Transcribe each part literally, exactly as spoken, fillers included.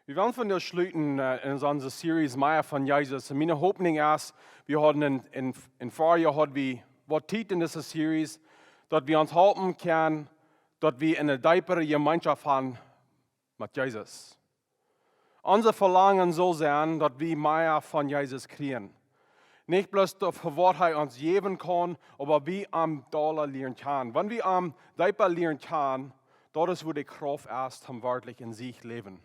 Wie wellen vondoag schluten äh, en onse Series Mea von Jesus. Un miene Hopninj es, wie hauden en, en, en Farjoa haud wie waut Tiet en dise Series, daut wie ons halpen kjennen, daut wie eene deepere Jemeenschoft haben met Jesus. Onse Velangen saul sennen, daut wie mea von Jesus kjrieen. Nich bloos daut, fa waut hee ons jäwen kaun, oba wie am dolla lieren kjanen. Wan wie am deepa lieren kjanen, daut es, wua de Krauft es, om werkjlich en Siech läwen.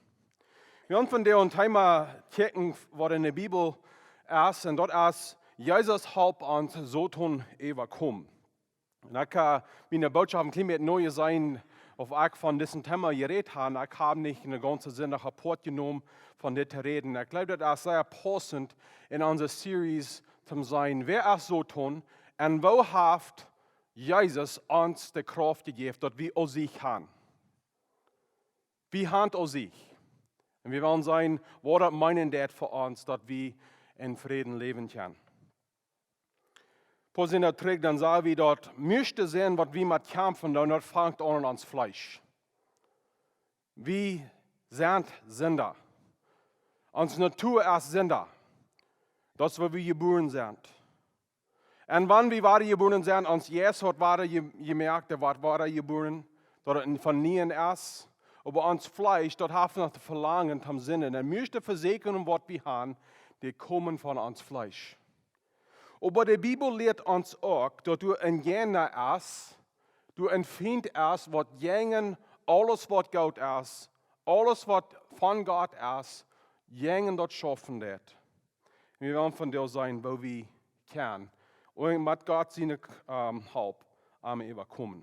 Wie wellen vondoag een Thema kjikjen, waut en de Bibel es, un daut es, Jesus halpt ons Soton äwakomen. Un ekj ha miene Bootschoft een kjlien bät neu jeseenen, auf ekj von dit Thema jerät ha. Ekj hab nich een gaunzen Sindach apoat jenomen von dit to räden. Ekj jleew, daut es sea paussent en onse Series to seenen, wäa es Soton un woo haft Jesus ons de Krauft jejäft, daut wie aun Siech haben. Wie haben aun Siech. Un wie wellen seenen, waut daut meenen deit fa ons, daut wie en Fräd läwen kjennen. Paulus säd daut trigj, dan saj wie daut, mieeschte Sind, waut wie met kjamfen doonen, daut fangt aun en ons Fleesch. Wie sent Sinda. Ons Natua es Sinda. Daut es, wua wie jebuaren sent. Un wan wie wada jebuaren sent, ons Jeist haft wada je-, jemoakt, dee woat wada jebuaren, daut et von nieem es. Oba ons Fleesch, daut haft noch daut Velangen om Sinden. Un mieeschte Vesäakjungen, waut wie haben, dee komen von ons Fleesch. Oba de Bibel lieet ons uk, daut doa een Jäajna es, doa een Fient es, waut jäajen aules, waut goot es, aules, waut von Gott es, jäajen daut schaufen deit. Un wie wellen vondoag seenen, woo wie kjennen, un met Gott siene ähm, Help, am äwakomen.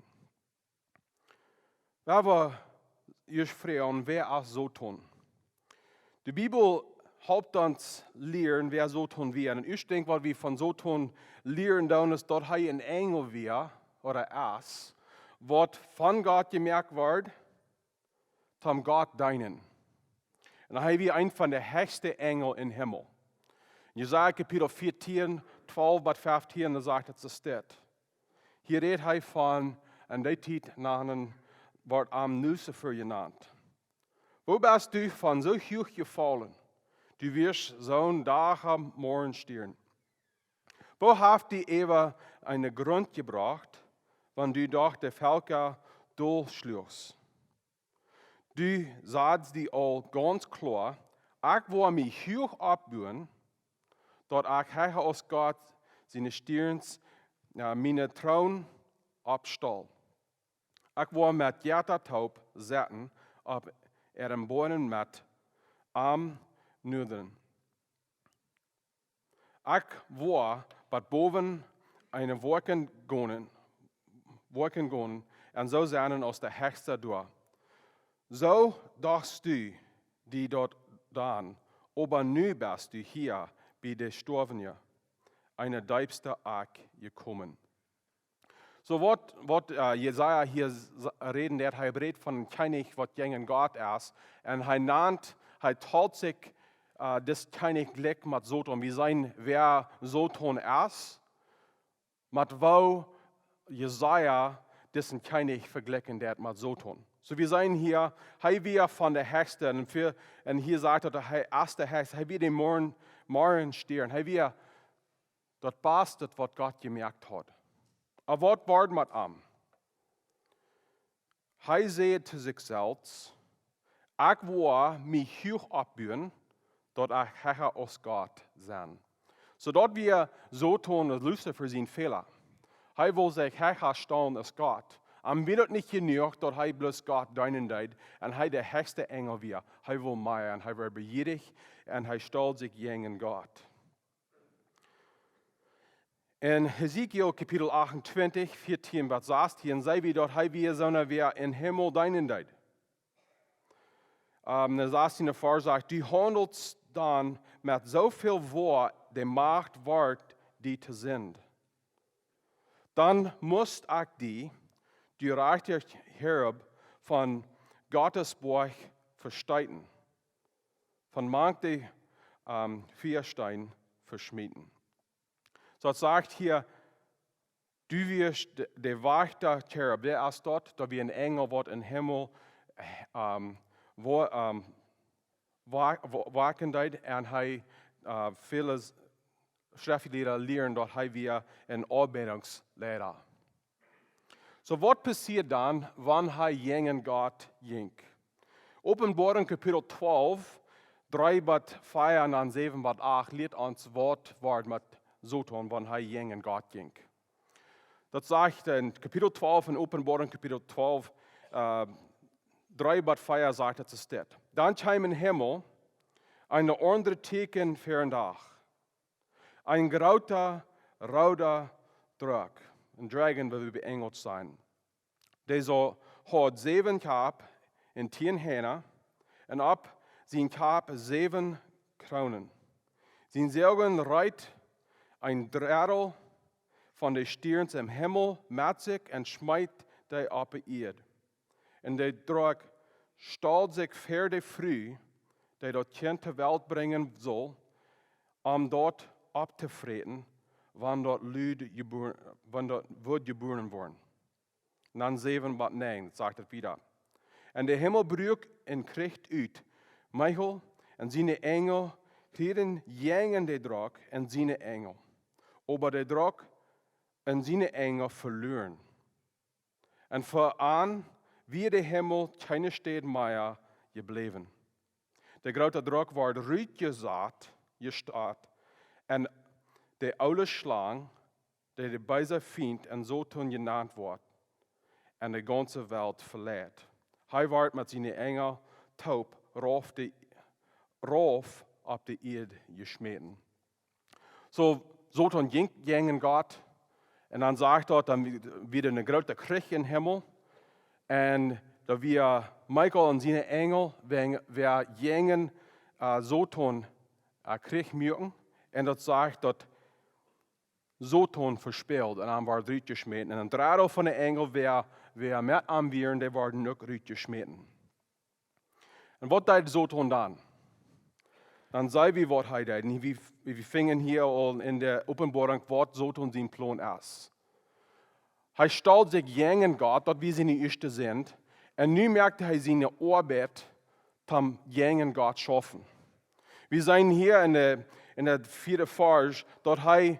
Wie wellen ieescht froagen, wäa es Soton? De Bibel halpt ons lieren, wäa Soton wia. Un ieescht Dinkj, waut wie von Soton lieren doonen, es, daut hee een Enjel wia, ooda es, waut von Gott jemoakt wort, om Gott deenen. Un hee wia eent von de hechste Enjel em Himmel. En Jesaja Kapitel vieetieen, twalf bat feftieen, doa sajcht et soo dit. Hia rät hee von, en dee Tiet nanen, wort am Luzifer jenant. Woo best du von soo huach jefollen? Du wieescht soon Dach aum Morjen stieren. Woo haft die äwa eenen Grunt jebrocht, wan du doch de Velkja dolschluchst? Du sajchst die aul gaunz kloa, ekj woa mie huach oppbuen, daut ekj hecha aus Gott siene Stierns äh, mienen Troon oppstal. Ekj woa met Jetta toop setten opp äaren Boajen met am nudren. Ekj woa bat bowen eene Wolkjen gonen, Wolkjen gonen, un soo sennen aus de Hechsta doa. Soo dochst du die daut dan, oba nu best du hia bie de Stoawene, en de deepste Akj jekomen. Soo waut, waut äh, Jesaja hia s- räden deit, hee rät von een Kjennich, waut jäajen Gott es. Un hee nant, hee talt sikj äh, dis Kjennich jlikj met Soton. Wie seenen, wäa Soton es, met woo Jesaja disen Kjennich vejlikjen deit met Soton. Soo, wie seenen hia, hee wia von de Hechste. Un, fa, un hia sajcht et, daut hee es de Hechste. Hee wia de Morjen, Morjenstiern. Hee wia daut baste, waut Gott jemoakt haud. Oba waut wort met am? Hee säd to sikj selfst, ekj woa mie huach oppbuen, daut ekj hecha aus Gott sie. Soo daut wia Soton, Luzifer sien Fäla. Hee wull sikj hecha stalen aus Gott. Am wia daut nich jenuach, daut hee bloos Gott deenen deed un hee de hechste Enjel wia. Hee wull mea un hee wort bejiedich un hee stald sikj jäajen Gott. En Hesekiel Kapitel achtuntwintich, vieetieen bat sastieen, seenen wie daut hee wia soona, wäa em Himmel deenen deed. Ähm, de sastieende Varsch sajcht, du haundelst dan met soo väl Woa, de Macht wort die to Sind. Dan must ekj die, du rajchta Cherub, von Gottes Boajch vesteeten, von mank de ähm, Fiasteen veschmieten. Soo, et sajcht hia, du wieescht de, de Wajchta Cherub, wäa es daut? Daut wia een Enjel, waut em Himmel ähm, wua, ähm, wa- wa- waken deed un hee, äh, väle Schreftliera lieren daut hee wia een Aunbädungsleida. Soo, waut passieed dan, wan hee jäajen Gott jinkj? Openboarunk Kapitel twalf, dree bat vea un dan säwen bat acht lieet ons waut wort met Soton, wan hee jäajen Gott jinkj. Daut sajcht en Kapitel twalf, en Openboarunk Kapitel twalf, äh, dree bat vea sajcht et soo dit. Dan kjeem em Himmel een aundret Tieekjen ver dän Dach. Een groota, rooda Droak. Een dragon, woo wie bie Enjelsch sajen. Dee soo haud säwen Kopp un tieen Heena, un opp sien Kopp säwen Kroonen. Sien Säajen reet een Drettel von de Stierns em Himmel met sikj un schmeet dee opp de Ieed. Un de Droak stald sikj ver de Fru, dee daut Kjint to Welt brinjen sull, om daut opptofräten, wan daut lud jebuaren, wan daut wudd jebuaren woaren. Un dan säwen bat näajen, sajcht et wieda. Un de Himmel bruak un kjrich ut. Michael un siene Enjel kjrieejen jäajen de Droak un siene Enjel. Oba de Droak un siene Enjel veluaren. Un fa an wia de Himmel kjeene Städ mea jebläwen. De groota Droak wort rutjesat, jestat, un de oole Schlang, dee de beesa Fient un Soton jenant wort, un de gaunze Welt veleid. Hee wort met siene Enjel toop rauf de, rauf opp de Ieed jeschmäten. Soo, Soton jinkj jäajen Gott. Un dan sajcht daut, dan wia, wia een groota Kjrich em Himmel. Un doa wia Michael un siene Enjel, wäa, wäa jäajen, äh, Soton, äh, Kjrich muaken. Un daut sajcht daut Soton vespäld un dan wort rutjeschmäten. Un een Drettel von de Enjel wäa, wäa met am wieren, dee worden uk rutjeschmäten. Un waut deed Soton dan? Dan seenen wie waut hee deed. Un wie, wie finjen hia aul en de Openboarunk waut Soton sien Plon es. Hee stald sikj jäajen Gott, daut wia siene ieeschte Sind. Un nu moakt hee siene Oabeit, toom jäajen Gott schaufen. Wie seenen hia en de, en de vieede Varsch, daut hee,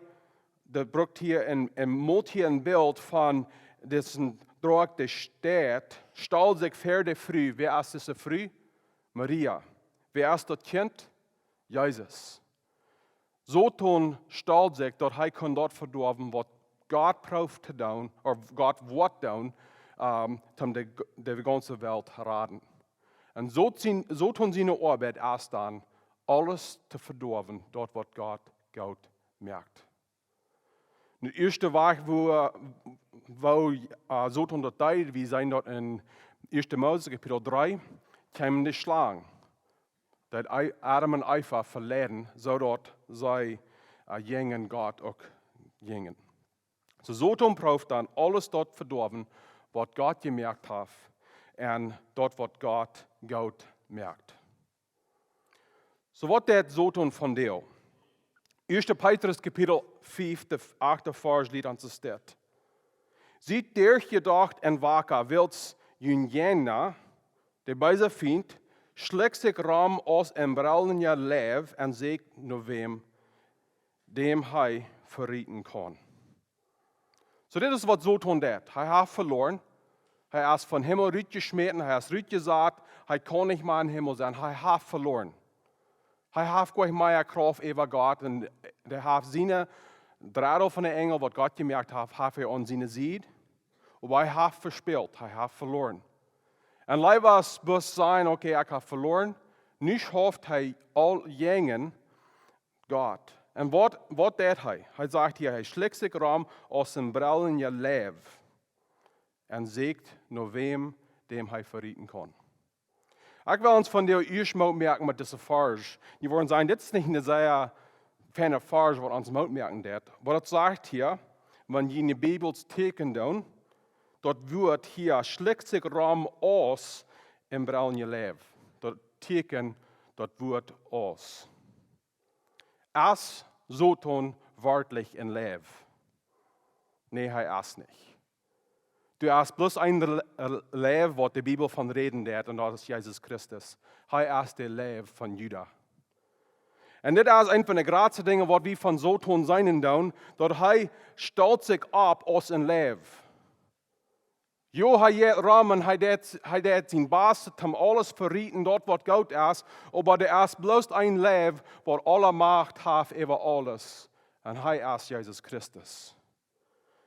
daut brukt hia en, en, molt hia een Bilt von disen Droak, dee steit, stalt sikj ver de Fru. Wäa es dise Fru? Maria. Wäa es daut Kjint? Jesus. Soton stalt sikj, daut hee kunn daut vedoawen, waut Gott prooft to doonen, ooda Gott woat doonen, ähm, om de, de gaunze Welt to raden. Un Sot-, sien, Soton siene Oabeit es dan, aules to vedoawen, daut waut Gott goot moakt. De ieeschte Wajch, woo, woo, äh, Soton daut deed, wie seenen daut en ieeschte Mose, Kapitel dree, kjeem de Schlang. Daut Ei-, Adam un Eva veleiden, soo daut see, äh, jäajen Gott uk jinjen. Soo Soton prooft dan aules daut vedoawen, waut Gott jemoakt haft, un daut, waut Gott goot moakt. Soo, waut deed Soton vondoag? Ieeschte Petrus Kapitel fief, de achte Varsch lieet ons dit. Siet derchjedocht un waka, wiels jun Jäajna, de beesa Fient, schlikjt sikj rom aus een brellenda Leiw un sieekjt no wäm, däm hee verieten kaun. Soo, dit es waut Soton deed. Hee haft veloaren. Hee es vom Himmel rutjeschmäten, hee es rutjesat, hee kaun nich mea em Himmel sennen. Hee haft veloaren. Hee haft goanich mea Krauft äwa Gott. Un hee haft siene Drettel von de Enjel, waut Gott jemoakt haft, haft hee aun siene Sied. Oba hee haft vespält, hee haft veloaren. Un leewa aus bloos sajen, okay, ekj hab veloaren, nu schauft hee aul jäajen Gott. Un waut, waut deed hee? Hee sajcht hia, hee schlikjt sikj rom aus een brellenda Leiw un sieekjt no wäm, däm hee verieten kaun. Ekj well ons vondoag ieescht Moot moaken met dise Varsch. Jie woaren sajen, dit es nich een sea feina Varsch, waut ons Moot moaken deed. Waut et sajcht hia, wan jie en de Bibel kjikjen doonen, daut Wuat hia schlikjt sikj rom aus een brellenda Leiw. Daut Tieekjen, daut Wuat aus. Es Soton werkjlich een Leiw? Nä, hee es nich. Du hast bloos een L-, L-, Leiw, waut de Bibel von räden deit, un daut es Jesus Christus. Hee es de Leiw von Juda. Un dit es eent von de jratste Dinja, waut wie von Soton seenen doonen, daut hee stalt sikj opp aus een Leiw. Jo, hee jeit rom un hee deit, hee deit sien Bastet, om aules to vejäwen, daut waut goot es, oba doa es bloos een Leiw, waut aule Macht haft äwa aules. Un hee es Jesus Christus.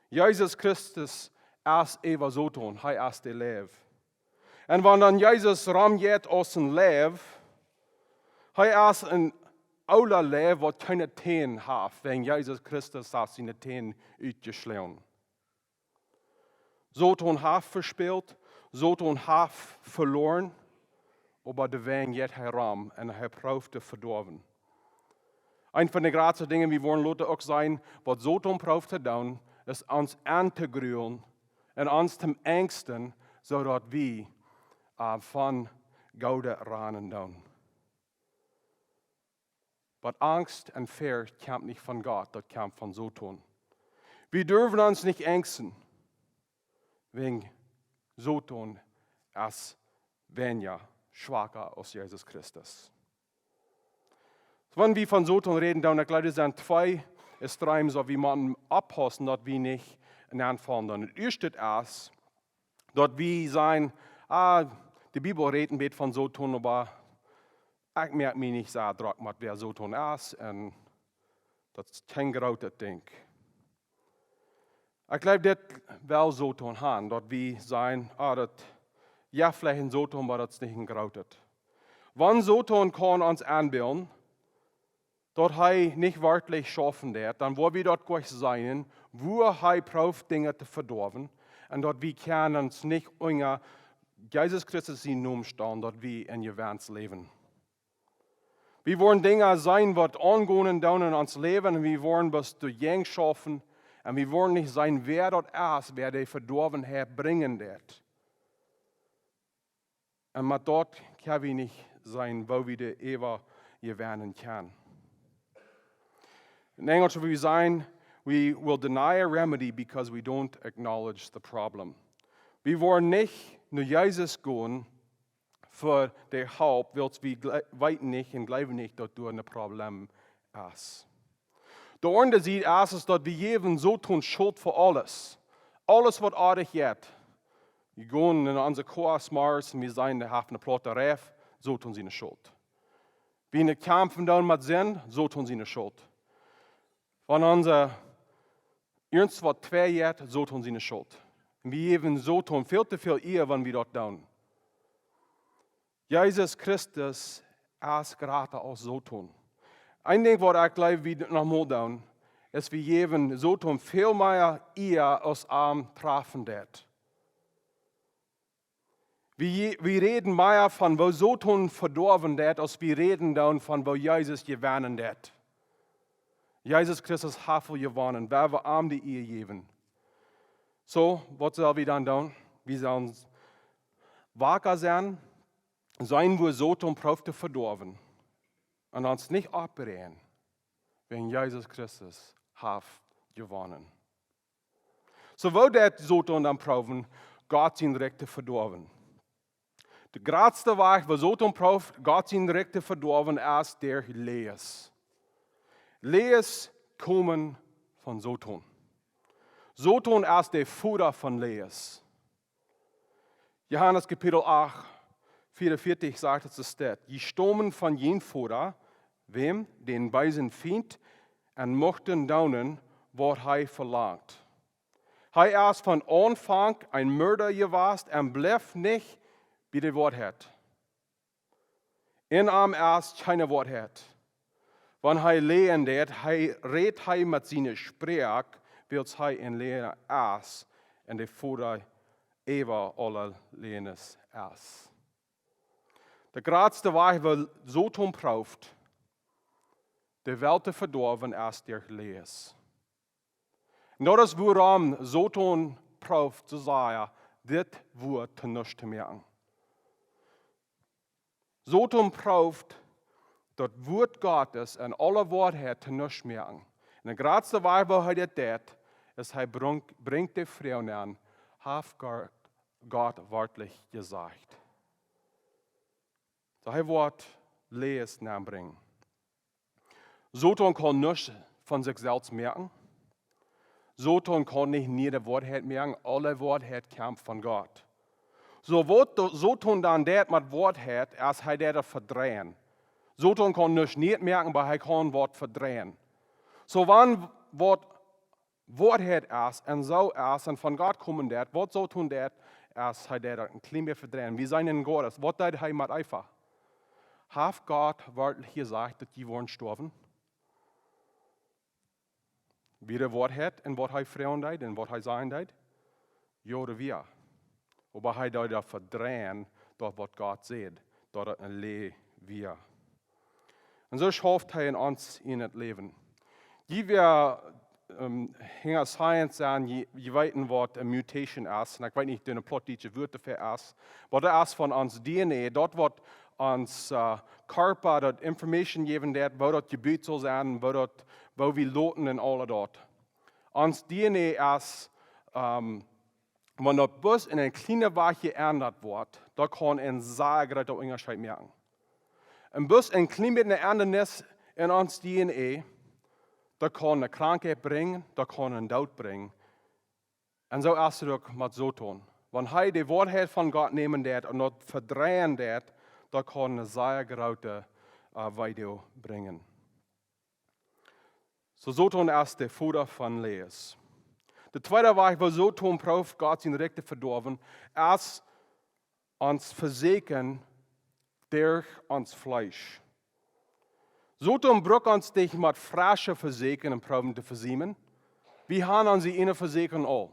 Jesus Christus es äwa Soton, hee es de Leiw. Un wan dan Jesus rom jeit aus een Leiw, hee es een oola Leiw, waut kjeene Täne haft, wäajen Jesus Christus haft siene Täne utjeschloagen. Soton haft vespält, Soton haft veloaren, oba doawäajen jeit hee rom un hee prooft to vedoawen. Eent von de jratste Dinja, wie woaren lota uk seenen, waut Soton prooft to doonen, es ons auntogrowen un ons to enjsten, soo daut wie, äh, von Gott rannen doonen. Oba Angst un Forcht kjemt nich von Gott, daut kjemt von Soton. Wie derwen ons nich enjsten, wäajen Soton es weinja, schwaka aus Jesus Christus. Wan wie von Soton räden, dan, ekj jleew, doa sent twee Extremen, waut wie motten oppaussen, daut wie nich nenfaulen. Dan daut ieeschte es, daut wie sajen, ah, de Bibel rät een bät von Soton, oba ekj moak mie nich soo drock met wäa Soton es, un daut es kjeen grootet Dinkj. Ekj jleew, dit well Soton han, daut wie sajen, ah, daut, jo, veleicht een Soton, oba daut es nich een grootet. Wan Soton kaun ons enbillen, daut hee nich werkjlich schaufen deit, dan woa wie daut jlikj seenen, woo hee prooft Dinja to vedoawen, un daut wie kjennen ons nich unja Jesus Christus sienen Nomen stalen, daut wie en Jewenst läwen. Wie woaren Dinja seenen, waut aungonen doonen en ons Läwen, un wie woaren bloos doajäajen schaufen, un wie woaren nich seenen, wäa daut es, wäa de Vedoawenheit brinjen deit. Un met daut kjenn wie nich seenen, woo wie de Ewa jewennen kjennen. En Enjlisch wudd wie sajen, we will deny a remedy because we don't acknowledge the problem. Wie woaren nich no Jesus gonen fa de Help, wiels wie gle-, weeten nich un jleewen nich, daut doa een Problem es. De aundre Sied es, es daut wie jäwen Soton Schult fa aules. Aules, waut oajch jeit. Wie gonen en onse Koa zemorjes un wie seenen, dee haft eene plaute Reif, Soton siene Schult. Wie en de Kjamf doonen met Sind, Soton siene Schult. Wan ons irjentwaut twei jeit, Soton siene Schult. Un wie jäwen Soton väl too väl Ea, wan wie daut doonen. Jesus Christus es jrata aus Soton. Een Dinkj, waut ekj jleew, wie noch mol doonen, es, wie jäwen Soton väl mea Ea aus am trafen deit. Wie, wie räden mea von, woo Soton vedoawen deit, aus wie räden doonen von, woo Jesus jewennen deit. Jesus Christus haft aul jewonnen, wan wie am de Ea jäwen. Soo, waut sell wie dan doonen? Wie sellen waka sennen, seenen, woo Soton prooft to vedoawen, un ons nich oppräajen, wäajen Jesus Christus haft jewonnen. Soo, woo deit Soton dan proowen, Gott sien Rikj to vedoawen? De jratste Wajch, woo Soton prooft, Gott sien Rikj to vedoawen, es derch Läajes. Läajes komen von Soton. Soton es de Voda von Läajes. Johanes Kapitel acht, vieeunvieetich sajcht et, et steit: "Jie stomen von jun Voda, wäm, dän beesen Fient, un muchten doonen, waut hee velangt. Hee es von Aunfank een Mörda jewast un blift nich bie de Woarheit. En am es kjeene Woarheit. Wan hee läajen deit, hee rät hee met siene Sproak, wiels hee een Läajna es un de Voda äwa aule Läajnas es." De jratste Wajch, woo Soton prooft, de Welt to vedoawen, es derch Läajes. Un daut es, wuarom Soton prooft, soo sea, dit Wuat to nuscht to moaken. Soton prooft, daut Wuat Gottes en aule Woarheit to nuscht moaken. Un de jratste Wajch, woo hee dit deit, es, hee brinjt, brinjt de Froagen aun, haft Gott, Gott werkjlich jesajcht. Soo, hee woat Läajes nenbrinjen. Soton kaun nuscht von sikj selfst moaken. Soton kaun nich nie de Woarheit moaken. Aule Woarheit kjemt von Gott. Soo waut Soton dan deit met Woarheit, es hee deit daut vedreien. Soton kaun nuscht nie moaken, oba hee kaun waut vedreien. Soo wan waut Woarheit es un soo es un von Gott komen deit, waut Soton deit, es hee deit daut een kjlien bät vedreien. Wie seenen en Gottes, waut deed hee met Eva? Haft Gott werkjlich jesajcht daut jie woaren stoawen? Wia de Woarheit en waut hee froagen deed un waut hee sajen deed? Jo, daut wia. Oba hee deed daut vedreien, daut waut Gott säd, daut daut een Läajes wia. Un soo schauft hee en ons en daut Läwen. Jie wäa, ähm, hinja science sent, jie, jie weeten waut een mutation es. Un ekj weet nich, de plautdietsche Wort doafäa es. Oba daut es von ons D N A, daut waut ons, äh, Kjarpa daut information jäwen deit, woo daut jebut saul sennen, woo daut, woo wie loten un aul daut. Ons D N A es, ähm, wan daut bloos en een kjlienen Wajch jeendat woat, daut kaun een sea grooten Unjascheet moaken. Un bloos een kjlien bät eene Endanis en ons D N A, daut kaun eene Krankheit brinjen, daut kaun een Doot brinjen. Un soo es daut uk met Soton. Wan hee de Woarheit von Gott nämen deit un daut vedreien deit, daut kaun een sea grootet, äh, Weedoag brinjen. Soo Soton es de Voda von Läajes. De tweede Wajch, woo Soton prooft Gott sien Rikj to vedoawen, es ons Vesieekjen derch ons Fleesch. Soton brukt ons nich met fresche Vesieekjen un Proowen to vesieekjen. Wie haben ons ieejne Vesieekjen aul.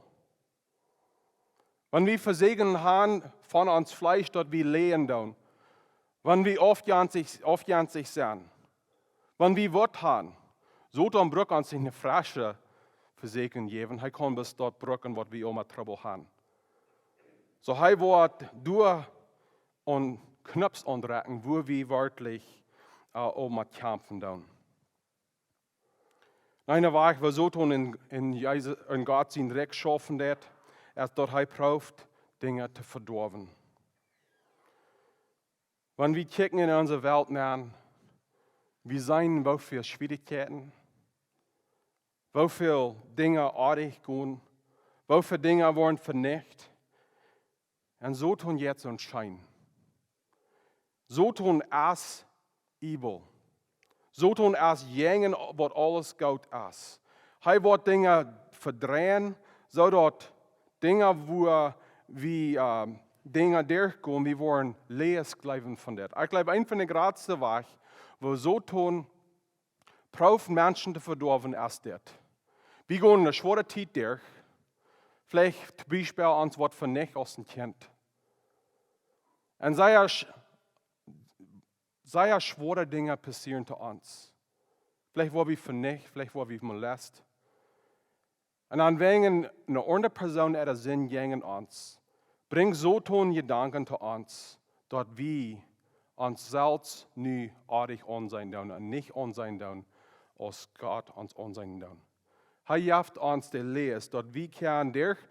Wan wie Vesieekjen haben von ons Fleesch, daut wie läajen doonen. Wan wie aufjenstich, aufjenstich sent. Wan wie waut haben. Soton brukt ons nich eene fresche Vesieekjunk jäwen. Hee kaun bloos daut brucken, waut wie emma Trubbel haben. Soo hee woat doa een Knoop aundrekjen, wua wie werkjlich, äh, om met kjamfen doonen. Een Wajch, woo Soton en, en Jesus, en Gott sien Rikj schaufen deit, es daut hee prooft Dinja to vedoawen. Wan wie kjikjen en onse Welt nenn, wie seenen woo väl Schwierichkjeiten, woo väl Dinja oajch gonen, woo väl Dinja woaren venicht. Un Soton jeit soo scheen. Soton es evil. Soton es jäajen waut aules goot es. Hee woat Dinja vedreien, soo daut Dinja, wua wie, äh, Dinja derchgonen, wie woaren Läajes jleewen von dit. Ekj jleew, een von de jratste Wäaj, woo Soton prooft Menschen to vedoawen, es dit. Wie gonen eene schwoare Tiet derch. Veleicht toom Biespel ons woat venicht aus een Kjint. Un sea sch-, sea schwoare Dinja passieren to ons. Veleicht woa wie venicht, veleicht woa wie molest. Un dan wäajen eene aundre Persoon äare Sind jäajen ons, brinjt Soton Jedanken to ons, daut wie ons selfst nu oajch aunseenen doonen un nich aunseenen doonen, aus Gott ons aunseenen doonen. Hee jeft ons de Läajes, daut wie kjennen derch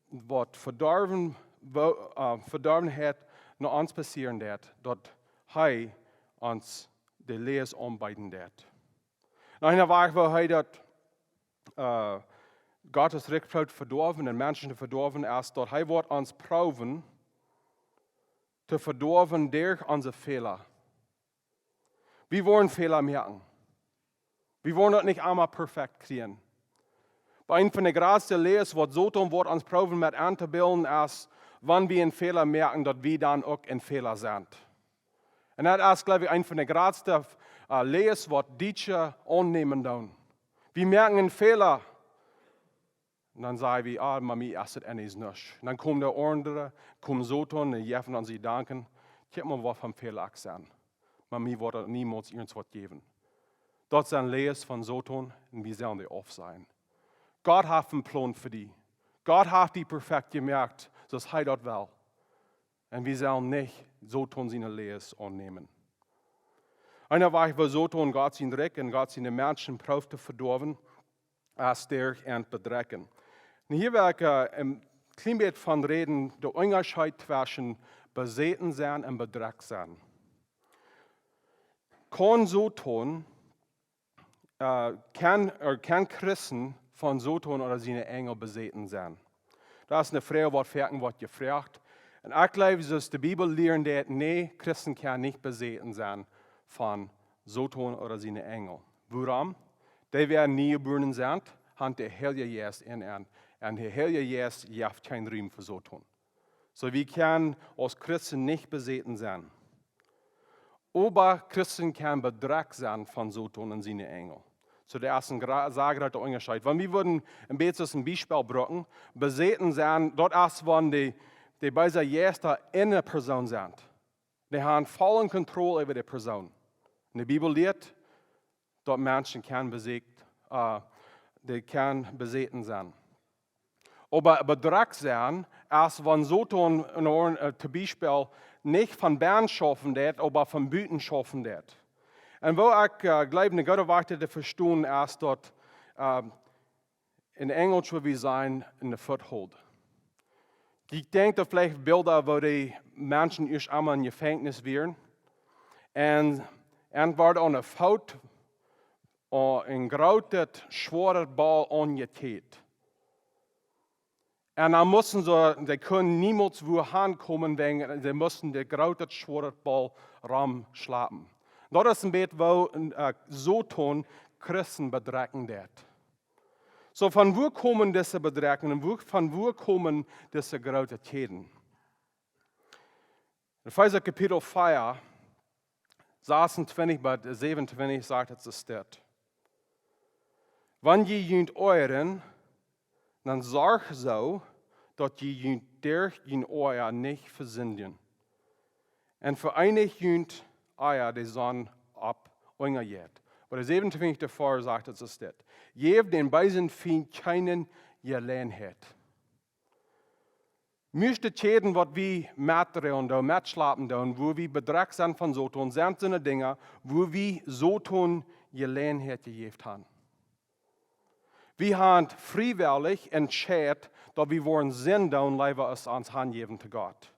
waut Vedorwen, woo, äh, Vedorwenheit no ons passieren deit, daut hee ons de Läajes aunbeeden deit. Un een Wajch, woo hee daut, äh, Gott sien Rikj prooft to vedoawen un Menschen to vedoawen, es daut hee woat ons proowen to vedoawen derch onse Fäla. Wie woaren Fäla moaken. Wie woaren daut nich emma perfekt kjrieen. Oba een von de jratste Läajes, waut Soton woat ons proowen met auntobillen, es, wan wie een Fäla moaken, daut wie dan uk een Fäla sent. Un daut es, jleew ekj, een von de jratste, äh, Läajes, waut Dietsche aunnämen doonen. Wie moaken een Fäla. Un dan saj wie, ah, oba mie es et eenjemol nuscht. Un dan kjemt de aundre, kjemt Soton, un jeft ons Jedanken, kjikj mol, waut fa een Fäla ekj sie. Oba mie woat et niemols irjent waut jäwen. Daut sent Läajes von Soton, un wie sellen dee aufsajen. Gott haft een Plon fa die. Gott haft die perfekt jemoakt, soo aus hee daut well. Un wie sellen nich Soton siene Läajes aunnämen. Een Wajch, woo Soton Gott sien Rikj un Gott siene Menschen prooft to vedoawen, es derch an to bedrekjen. Un hia well ekj, äh, em, kjlien bät von räden, de Unjascheet tweschen besäten sennen un bedrekjt sennen. Kaun Soton, äh, kaun, äh, kaun Christen von Soton ooda siene Enjel besäten sennen? Daut es eene Froag, waut foaken woat jefroacht. Un ekj jleew, soo aus de Bibel lieren deit, nä, Christen kjennen nich besäten sennen von Soton ooda siene Enjel. Wuarom? Dee, waut nie jebuaren sent, han dän Heiljen Jeist en an. Un de Heilje Jeist jeft kjeen Rum fa Soton. Soo, wie kjennen aus Christen nich besäten sennen. Oba Christen kjennen bedrekjt sennen von Soton un siene Enjel. Soo, daut es een gra-, sea groota Unjascheet. Wan wie wudden een bät aus een Biespel brucken, besäten sennen, daut es wan de, de beese Jeista en eene Persoon sent. Dee han volle Kontroll äwa de Persoon. Un de Bibel lieet, daut Menschen kjennen besäten, äh, dee kjennen besäten sennen. Oba bedrekjt sennen, es wan Soton en Oaren, äh, toom Biespel nich von bennen schaufen deit, oba von buten schaufen deit. Un woo ekj, äh, jleew, een gooda Wajch to vestonen es daut, äh, en Enjelsch wudd wie sajen, een foothold. Ekj denkj doa veleicht Bilda, woo de Menschen ieescht emol em Jefenkjnis wieren. Un, un worden aun de Foot, äh, een grootet, schwoaret Bol aunjekjäat. Un dan musten see, see kunnen niemols wua hankomen, wäajen see musten daut groote, schwoare Bol romschlapen. Daut es een bät woo, äh, Soton Christen bedrekjen deit. Soo, von wua komen dise Bedrekjungen un wua, von wua komen dise groote Kjäden? Efeesa Kapitel vea, sasuntwintich bat säwenuntwintich sajcht et soo dit: Wan jie junt oajren, dan sorcht soo, daut jie junt derch jun Oaja nich vesindjen. Un vereenicht junt, ea de Sonn opp unjajeit. Oba de säwenuntwintichste Varsch sajcht et soo dit: Jäft dän beesen Fient kjeene Jeläajenheit. Mieeschte Kjäden, waut wie metdroagen doonen, metschlapen doonen, wua wie bedrekjt sent von Soton, sent soone Dinja, wua wie Soton Jeläajenheit jejäft han. Wie han friewellich entscheit, daut wie woaren Sind doonen, leewa aus ons hanjäwen to Gott.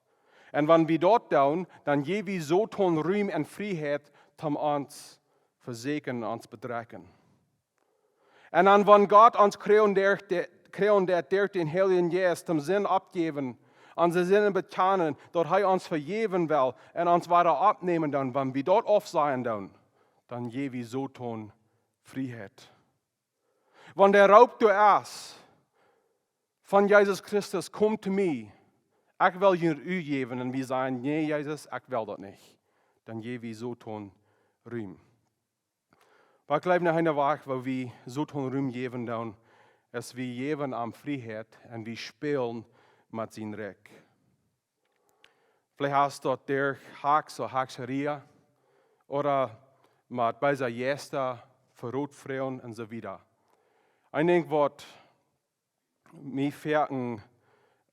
Un wan wie daut doonen, dan jäw wie Soton Rum un Frieheit, om ons vesäkjen un ons bedrekjen. Un dan, wan Gott ons kjrieen deit, de-, kjrieen deit derch dän Heiljen Jeist, om Sind opptojäwen, onse Sinden bekjanen, daut hee ons vejäwen well un ons wada oppnämen doonen, wan wie daut aufsajen doonen, dan jäw wie Soton Frieheit. Wan de Roop doa es von Jesus Christus: Komt to mie, ekj well junt Ru jäwen, un wie sajen: Nä, Jesus, ekj well daut nich, dan jäw wie Soton Rum. Oba ekj jleew, noch een Wajch, woo wie Soton Rum jäwen doonen, es, wie jäwen am Frieheit un wie spälen met sien Rikj. Veleicht es daut derch Hakjs ooda Hakjserie, ooda met beese Jeista, Verrot froagen un soo wieda. Een Dinkj, waut mie foaken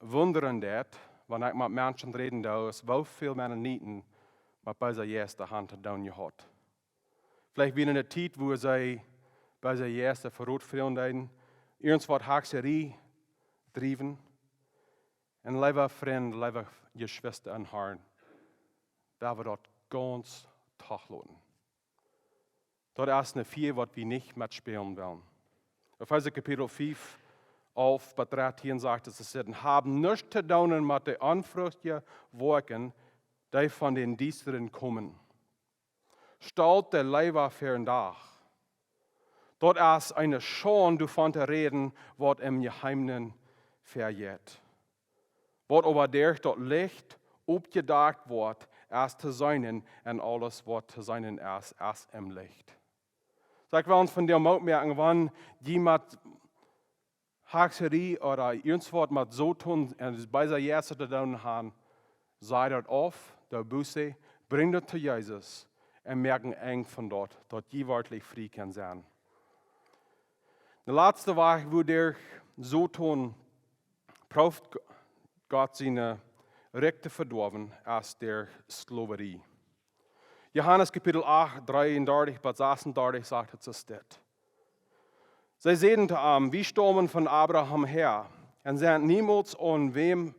wundren deit, wan ekj met Menschen räden doo, es, woo väl Mennoniten met beese Jeista han to doonen jehaut. Veleicht wia en eene Tiet, wua see beese Jeista, Verrot froagen deeden, irjentwaut Hakjserie driewen, un leewe Frind, leewe Jeschwista em Harn, wie haben daut gaunz toloten. Daut es eene Fia, waut wie nich metspälen wellen. Efeesa Kapitel fiew, alf bat dartieen sajcht et, et sajcht: Hab nuscht to doonen met de onfruchtje Woakjen, dee von dän Diestren komen. Stalt dee leewa väa dän Dach. Daut es eene Schaund, doavon to räden, waut em Jeheemnen vejeit. Waut oba derch daut Licht oppjedakjt woat, es to seenen, un aules, waut to seenen es, es em Licht. Soo, ekj well ons vondoag Moot moaken, wan jie met Hakjserie ooda irjentwaut met Soton un de beese Jeista to doonen han, saj daut auf, doo Buße, brinj daut to Jesus un moak een Enj von daut, daut jie werkjlich frie kjennen sennen. De latste Wajch, woo de Soton prooft, Go-, Gott sien Rikj to vedoawen, es de Sklowarie. Johanes Kapitel acht, dreeundartich bat sasuntachentich sajcht et soo dit: See säden to am: Wie staumen von Abraham häa un sent niemols aun wäm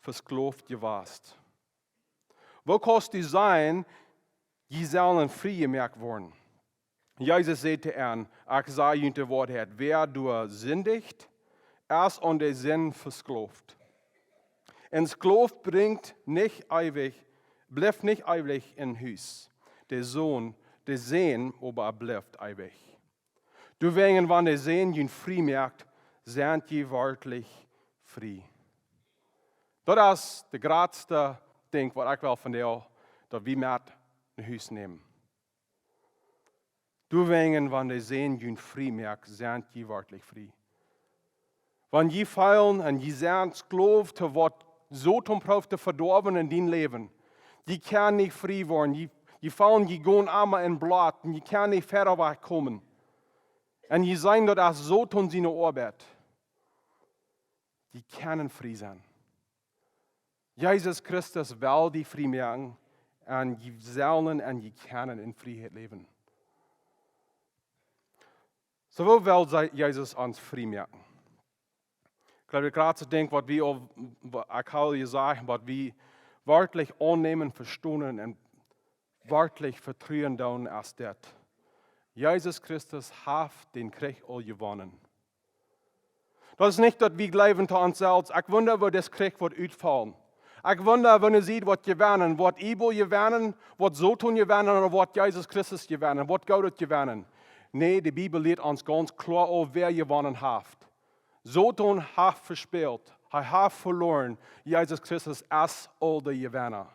vesklooft jewast. Woo kaust du sajen, jie sellen frie jemoakt woaren? Jesus säd to an: Ekj saj junt de Woarheit, wäa doa sindicht, es aun de Sind vesklooft. Een Skloof brinjt nich eewich, blift nich eewich em Hus. De Sän, de Sän oba blift eewich. Doawäajen, wan de Sän junt frie moakt, sent jie werkjlich frie. Daut es de jratste Dinkj waut ekj well von die, daut wie met no Hus nämen. Doawäajen, wan de Sän junt frie moakt, sent jie werkjlich frie. Wan jie feelen un jie sent Skloof to waut Soton prooft to vedoawen en dien Läwen, jie kjennen nich frie woaren. Jie, jie feelen, jie gonen emma em Bloot un jie kjennen nich wieda wajch komen. Un jie seenen daut aus Soton siene Oabeit. Jie kjennen frie sennen. Jesus Christus well die frie moaken, un jie sellen un jie kjennen en Frieheit läwen. Soo, woo well Je-, Jesus ons frie moaken? Ekj jleew, daut jratste Dinkj waut wie aul, wa-, ekj hab jesajcht, waut wie werkjlich aunnämen, vestonen un werkjlich vetruen doonen, es dit: Jesus Christus haft dän Kjrich aul jewonnen. Daut es nich daut wie jleewen to ons selfst: Ekj wunda woo dis Kjrich woat utfaulen. Ekj wunda woo ne Sied woat jewennen, woat Ebel jewennen, woat Soton jewennen, ooda woat Jesus Christus jewennen, woat Gott jewennen. Nä, de Bibel lieet ons gaunz kloa aul, wäa jewonnen haft. Soton haft vespält, hee haft veloaren. Jesus Christus es aul de Jewenna.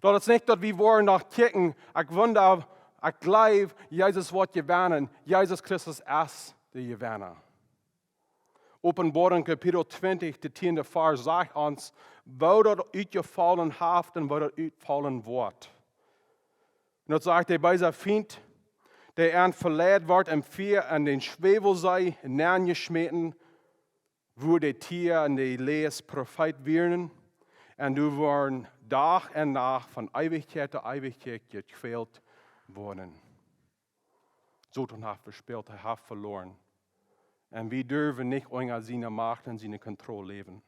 Daut es nich daut wie woaren noch kjikjen: Ekj wunda, ekj jleew, Jesus woat jewennen. Jesus Christus es de Jewenna. Openboarunk Kapitel twintich, de tieende Varsch, sajcht ons, woo daut utjefollen haft un woo daut utfaulen woat. Un daut sajcht: De beese Fient, dee aun veleicht wort, em Fia un dän Schwäwelsee nenjeschmäten, wua de Tia un de Läajes Profeet wieren, un doa woaren Dach un Nacht von Eewichkjeit to Eewichkjeit jekwält woaren. Soton haft vespält, hee haft veloaren. Un wie derwen nich unja siene Macht un siene Kontroll läwen.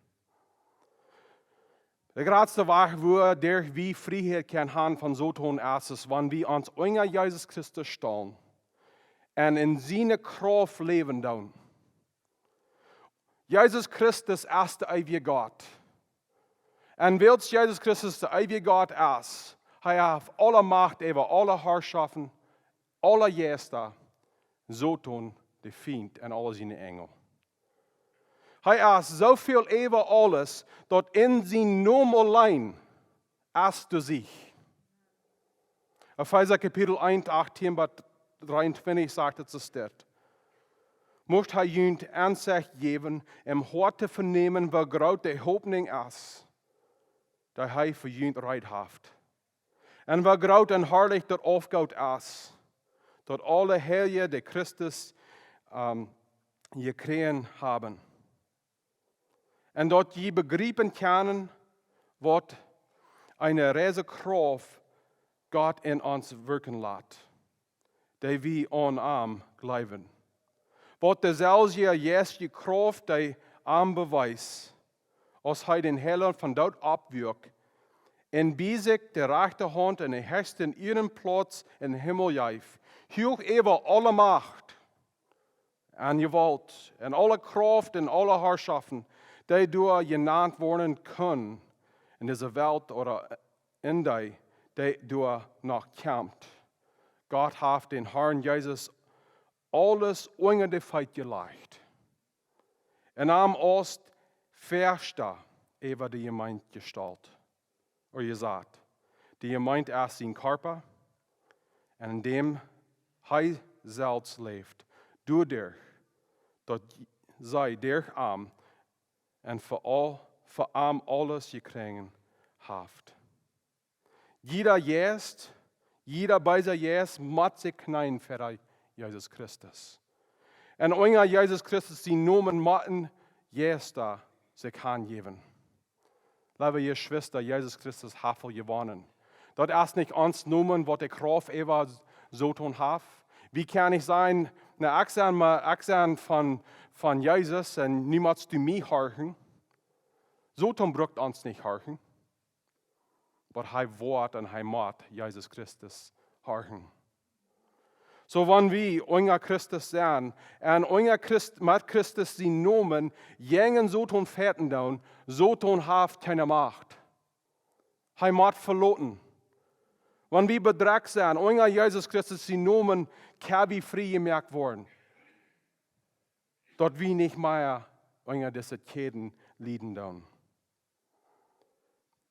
De jratste Wajch, woo derch wie Frieheit kjennen haben von Soton, es, es wan wie ons unja Jesus Christus stalen un en siene Krauft läwen doonen. Jesus Christus es de eewje Gott. Un wiels Jesus Christus de eewje Gott es, hee haft aule Macht äwa aule Harschoften, aule Jeista, Soton, de Fient un aule siene Enjel. Hee es soo väl äwa aules, daut en sienen Nomen auleen es de Sieg. Efeesa Kapitel eent, achtieen bat dreeuntwintich sajcht et soo dit: Mucht hee junt Ensecht jäwen, em Hoat to venämen, woo groot de Hopninj es, dee hee fa junt reed haft. Un woo groot un harlich daut Oafgoot es, daut aule Heilje, dee Christus, ähm, jekjräajen haben. Un daut jie bejriepen kjennen, waut eene riesje Krauft Gott en ons wirkjen lat, dee wie aun am jleewen. Waut deselwje Jeist jekjräajen, dee am bewiest, aus hee dän Heilaunt vom Doot oppwakjt, un bie sikj de rajchte Haunt en dän hechsten Ierenplauz em Himmel jeef, huach äwa aule Macht un Jewault un aule Krauft un aule Harschoften, dee doa jenant woaren kjennen en dise Welt ooda en dee, dee doa noch kjemt. Gott haft dän Harn Jesus aules unja de Feet jelajcht un am aus Väaschta äwa de Jemeent jestalt, ooda jesat. De Jemeent es sien Kjarpa, un en däm hee selfst läft, doaderch daut see derch am un fa aul, fa am aules jekjräajen haft. Jieda Jeist, jieda beesa Jeist mott sikj kjneeen ver Jesus Christus. Un unja Jesus Christus sienen Nomen motten Jeista sikj hanjäwen. Leewe Jeschwista, Jesus Christus haft aul jewonnen. Daut es nich ons Nomen, waut de Krauft äwa Soton haft. Wie kjennen nich sajen, Na, ekj sie mau, ekj sie von, von Jesus un nu motst du mie horchen. Soton brukt ons nich horchen. Oba hee woat un hee mott Jesus Christus horchen. Soo wan wie unja Christus sent un unja Christ, met Christus sienen Nomen jäajen Soton fechten doonen, Soton haft kjeene Macht. Hee mott veloten. Wan wie bedrekjt sent unja Jesus Christus sienen Nomen, kjenn wie frie jemoakt woaren. Daut wie nich mea unja dise Kjäden lieden doonen.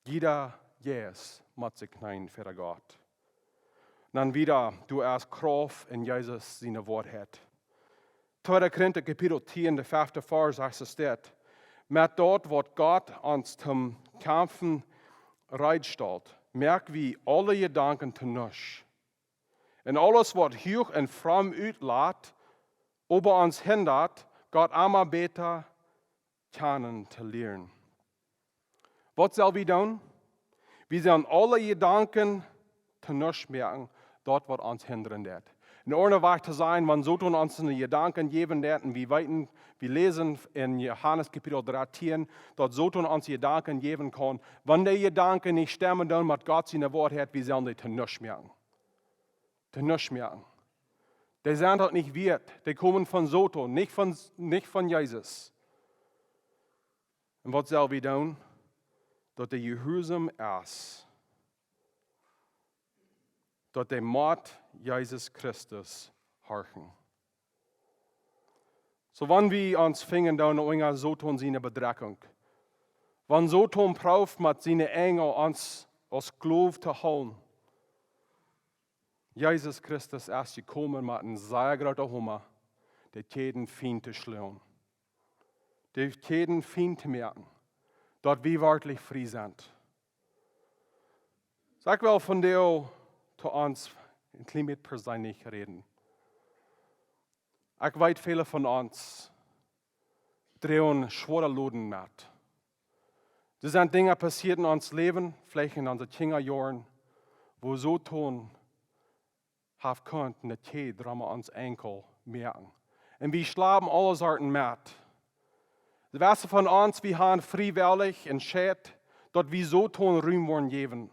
Jieda Jeist mott sikj kjneeen ver Gott. Dan wieda, doa es Krauft en Jesus siene Woarheit. Tweede Korinta Kapitel tieen, de fefte Varsch, sajcht et dit: Met daut, waut Gott ons toom Kjamfen reed stalt, moak wie aule Jedanken to nuscht. Un aules, waut huach un fromm utlat, oba ons hindat, Gott emma bäta kjanen to lieren. Waut sell wie doonen? Wie sellen aule Jedanken to nuscht moaken, daut waut ons hindren deit. Een aundra Wajch to sajen, wan Soton ons ne Jedanken jäwen deit, un wie weeten, wie läsen en Johanes Kapitel dartieen, daut Soton ons Jedanken jäwen kaun, wan dee Jedanken nich stemmen doonen met Gott siene Woarheit, wie sellen dee to nuscht moaken. To nuscht moaken. Dee sent daut nich wieet. Dee komen von Soton, nich von, nich von Jesus. Un waut sell wie doonen? Daut dee jehuarsom es. Daut dee mott Jesus Christus horchen. Soo wan wie ons finjen doonen unja Soton siene Bedrekjunk, wan Soton prooft met siene Enjel ons aus Sklow to hoolen, Jesus Christus es jekomen met een sea grooten Homa, de Kjäden fein to schlonen, de Kjäden fein to moaken, daut wie werkjlich frie sent. Soo, ekj well vondoag to ons een kjlien bät perseenlich räden. Ekj weet, väle von ons droagen schwoare Loden met. Doa sent Dinja passieet en ons Läwen, veleicht en onse Kjinjajoaren, wua Soton haft kunt ne Kjäd rom ons Enkel moaken. Un wie schlapen aule Sorten met. Wese von ons, wie haben friewellich entscheit, daut wie Soton Rum woaren jäwen.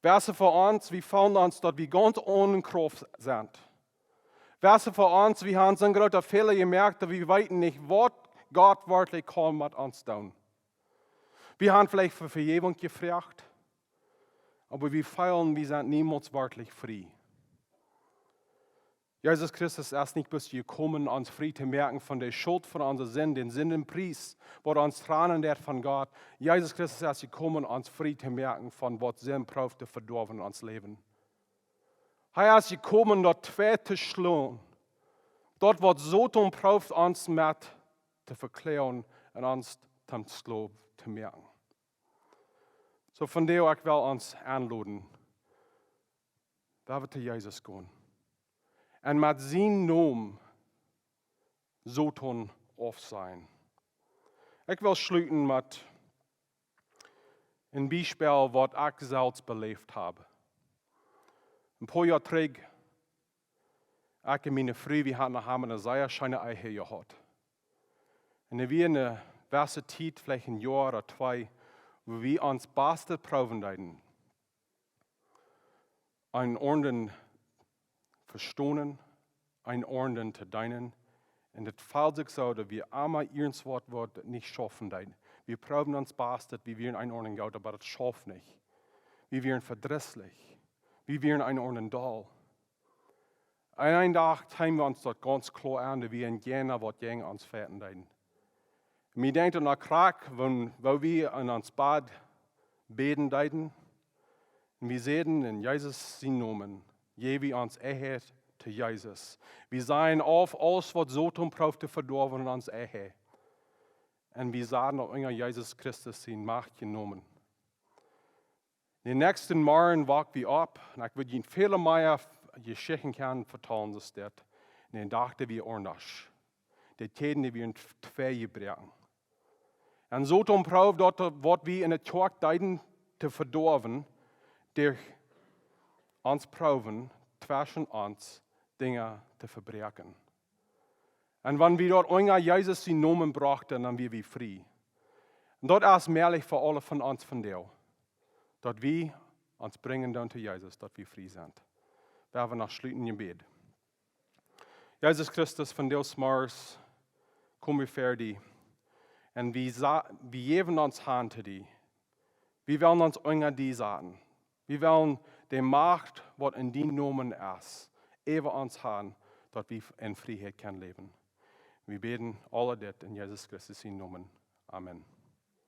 Wese von ons, wie feelen ons, daut wie gaunz one Krauft sent. Wese von ons, wie haben soon grooten Fäla jemoakt, daut wie weeten nich, waut Gott werkjlich kaun met ons doonen. Wie haben veleicht fa Vejäwunk jefroacht, oba wie feelen, wie sent niemols werkjlich frie. Jesus Christus es nich bloos jekomen, ons frie to moaken von de Schult von onse Sind, dän Sindenpries, waut ons trannen deit von Gott. Jesus Christus es jekomen, ons frie to moaken von waut Sind prooft to vedoawen en ons Läwen. Hee es jekomen, daut twei to schlonen. Daut, waut Soton prooft ons met to vekloagen un ons toom Sklow to moaken. Soo vondoag, ekj well ons enloden, daut wie to Jesus gonen un met sienen Nomen Soton aufsajen. Ekj well schluten met een Biespel, waut ekj selfst beläft hab. Een poa Joa trigj, ekj un miene Fru, wie haben noch emol eene sea scheene Ehe jehaut. Un et wia eene jewesse Tiet, veleicht een Joa ooda twee, wua wie ons Bastet proowen deeden, eenen aundren vestonen, eenen aundren to deenen. Un daut felt sikj soo, daut wie emma irjentwaut, waut nich schaufen deed. Wie proowen ons Bastet, wie wieren eenen aundren goot, oba daut schauft nich. Wie wieren vedrisslich. Wie wieren eenen aundren doll. Un een Dach kjeem ons daut gaunz kloa aun, daut wie eenen jennen waut jäajen ons fechten deeden. Mie denkjt daut noch krakjt, wan, woo wie en ons Bad bäden deeden. Un wie säden: En Jesus sienen Nomen jäw wie ons Ehe to Jesus. Wie sajen auf aules, waut Soton prooft to vedoawen en ons Ehe. Un wie sajen, daut unja Jesus Christus siene Macht jenomen. Dän näakjsten Morjen woak wie opp, un ekj wudd junt väl mea Jeschichten kjennen vetalen aus dit. Un dan docht wie aundasch. De Kjäden, dee wieren tw-, twei jebroaken. Un Soton prooft daut, waut wie en de Kjoakj deeden, to vedoawen, derch ons proowen, tweschen ons Dinja to vebräakjen. Un wan wie daut unja Jesus sienen Nomen brochten, dan wia wie frie. Un daut es mäajlich fa aule von ons vondoag, daut wie ons brinjen doonen to Jesus, daut wie frie sent. Wie haben noch schluten Jebäd. Jesus Christus, vondoag zemorjes kom wie ver die. Un wie, sa- wie jäwen ons han to die. Wie wellen ons unja die saten. Wie wellen de Macht, waut en dien Nomen es, äwa ons han, daut wie en Frieheit kjennen läwen. Wie bäden aule dit en Jesus Christus sienen Nomen. Amen.